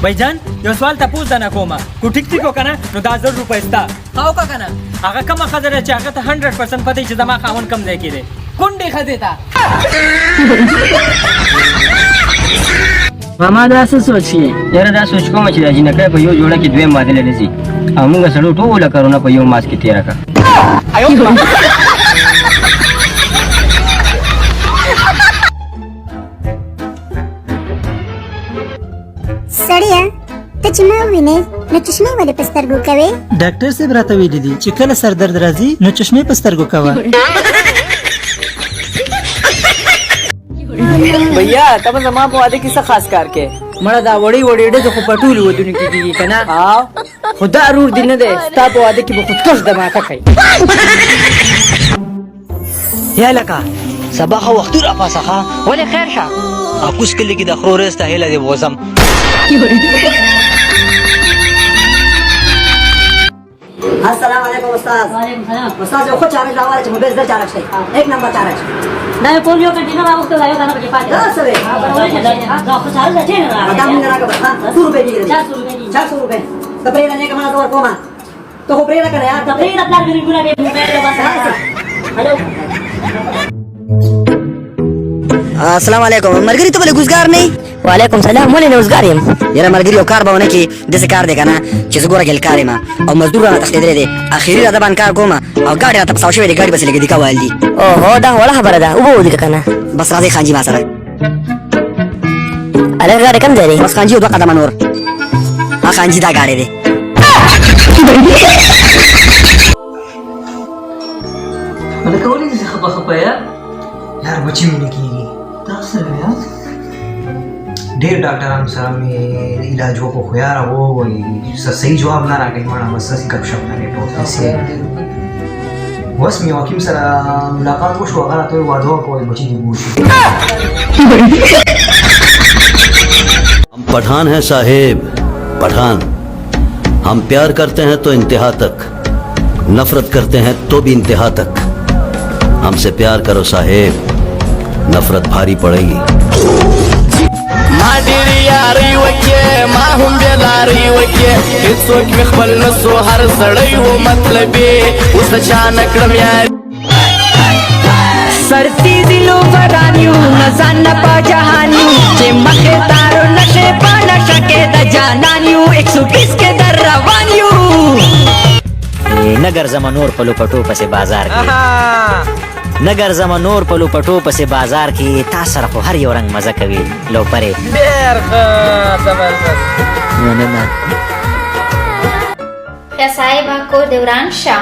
بھائی یو سوال تپوس درنه کومه، کو ټیک ټیک وکړه نو دا 1000 روپۍ ستا. ها وکړه که نه؟ هغه کومه ښځه ده چې هغه ته 100% پته چې زما خاوند کوم ځای کې دی؟ کونډې ښځې ته. ماما دا څه سوچ کې؟ یاره دا سوچ کوم چې دا جینکۍ په یو جوړه کې دویم واده له نه ځي او موږ سړو ټوله کرونا په یو ماسک کې تېره کړه. سړیه ته چې ما ووینې نو چشمې ولې په سترګو کوې؟ ډاکټر صاحب راته ویلي دي چې کله سردرد راځي نو چشمې په سترګو کوه. بھیا ته به زما په واده کې څه خاص کار کې؟ مړه دا وړې وړې ډزې خو په ټولو ودونو کې کېږي که نه؟ خو دا رور دې نه دی، ستا په واده کې به خودکش دماکه کوي. یا لکه سبا ښه وختي راپاڅه ښه. ولې خیر شه؟ اکوس کلي کې د خرو ریس ته هیله دې بوځم. السلام علیکم استاد. وعلیکم سلام. استاد یو ښه چارج راواله چې موبایل زر چارج کړي، 1 نمبر چارج. دا یو ټول یو کنټینر راوغوښته، دا یو دانه پکې پاتې ده. دا څه دی؟ دا خو چارج دی نه راغلی. دا مونږ راکړه بس. ها څو روپۍ کېږي؟ 400 روپۍ کېږي. 400 روپۍ. ته پرېږده نیکه ماته ورکومه، ته خو پرېږده که نه یار. ته پرېږده پلار مې رنګونه کوي موبایل له بس. هلو السلام علیکم مرګري، ته بله ګوزګار نه؟ وعلیکم سلام. ولې نه وزګار یم؟ یاره مرګري یو کار به ونه کړې، داسې کار دی که نه چې زه ګوره ګلکار یم او مزدور رانه تښتېدلی دی، اخري راته باندې کار کوم او ګاډی راته په ساو شوی دی، ګاډي پسې لږ دیکه وهل دي. اوهو دا وړه خبره ده، اوبه ولیکه که نه. بس راځئ خانجي ما سره. هلکه ګاډی کوم ځای دی؟ بس خانجي یو 2 قدمه نور. ها خانجي دا ګاډی دی. هلکه ولې داسې خپه خپه یې؟ یار بچی مې نه کېږي. دا څه یار؟ ډېر ډاکټرانو سره مې علاج وکړو خو یاره وایي څه صحیح جواب نه راکوي. مړه بس هسې ګپ شپ لګې ټول پیسې. اوس مې یو حکیم سره ملاقات وشو، هغه راته وایي واده وکړه بچي دې جوړ شي. हम पठान हैं साहेब, पठान. हम प्यार करते हैं तो इंतहा तक, नफरत करते हैं तो भी इंतहा तक. हमसे प्यार करो साहेब, नफरत भारी पड़ेगी. ما ډېرې یارۍ وکې، ما هم بې لارۍ وکې، هېڅوک مې خپل نه سو، هر سړی و مطلبي، اوس د چا نه کړم یاري. سرتی دلو ورانیو نزان نه په جهانیو چې مخې تارو نشې په نشه کې د جانانیو 120 کې در روان یو. نه ګرځمه نور په لوپټو پسې بازار کې، نه ګرځمه نور په لوپټو پسې بازار کې، تا سره خو هر یو رنګ مزه کوي لوپرې. ډېر ښه، زبردست. مننه. ښه صاحبه کور دې وران شه،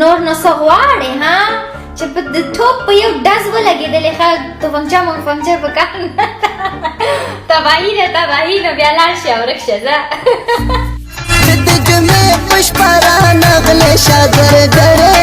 نور نو څه غواړې؟ ها چې په د توپ په یو ډز ولګېدلې، ښه تفنګچه مفنګچه په کار نه ده، تباهي ده تباهي. نو بیا لاړ شه ورک شه ځه. د جمعې په شپه رانغلې شاګردرې.